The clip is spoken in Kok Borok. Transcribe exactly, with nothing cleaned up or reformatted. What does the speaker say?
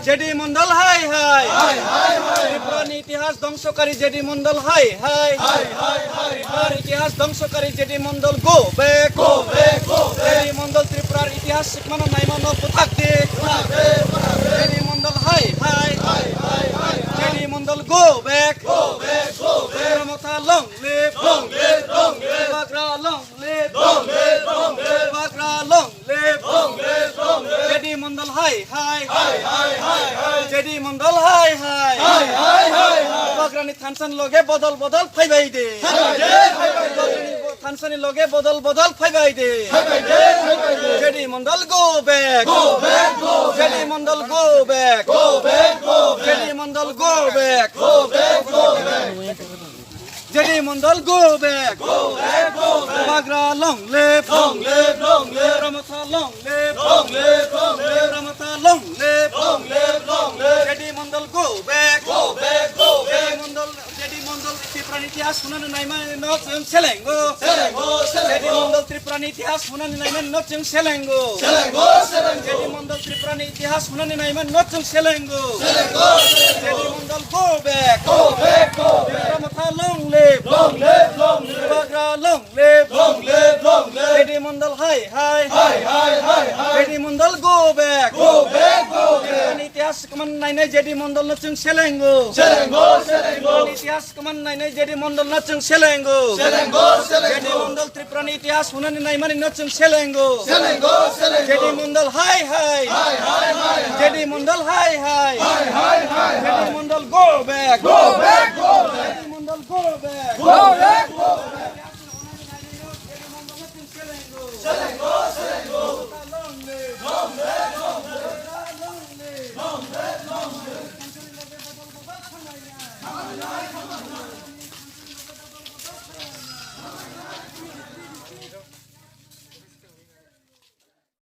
J D Mondol hai hai. Hai, hai, hai, hai. Tripura ni itihas dhongsokari J D Mondol hai hai. Hai, hai, hai, hai. Tripura ni itihas dhongsokari J D Mondol go back. Go back, go back. J D Mondol Tripura ni itihas sikmano naimano buthak di. Buthak di, buthak di. J D Mondol hai hai. Hai, hai, hai, hai. J D Mondol go back. Go back, go back. Ramotha long live. Long live, long live. Bubagra long live. Long live, long live. Bubagra long live. Long live, long live. J D Mondol hai hai. Hai, hai, hai, hai. J D Mondol hai hai. Hai, hai, hai, hai. Bubagrani thansani loge bodol bodol phaibai de. Phaibai de, phaibai de. Thansani loge bodol bodol phaibai de. Phaibai de, phaibai de. J D Mondol go back. Go back, go back. J D Mondol go back. Go back, go back. J D Mondol go back. Go back, go back. J D Mondol go back. Go back, go back. Bubagra long live. Long live, long live. Ramotha long live. Long live, long live. Ramotha long live. Long live, long live. J D Mondol go back. Go back, go back. J D Mondol, J D Mondol Tripura ni itihas hunani naimani no chwng selengo. Selengo, selengo. J D Mondol Tripura ni itihas hunani naimani no chwng selengo. Selengo, selengo. J D Mondol Tripura ni itihas hunani naimani no chwng selengo. Selengo, selengo. J D Mondol go back. Go back, go back. Ramotha long live. Long live, long live. Bubagra long live. Long live, long live. J D Mondol hai hai. Hai, hai, hai, hai. J D Mondol go back. Go back, go back. Ani itihas sikman nainai J D Mondol no chwng selengo. Selengo, selengo. Ani itihas sikman nainai J D Mondol no chwng selengo. Selengo, selengo. J D Mondol Tripura ni itihas hunani naimani no chwng selengo. Selengo, selengo. J D Mondol hai hai. Hai, hai, hai, hai. J D Mondol hai hai. Hai, hai, hai, hai. J D Mondol go back. Go back, go back. J D Mondol go back. Go back.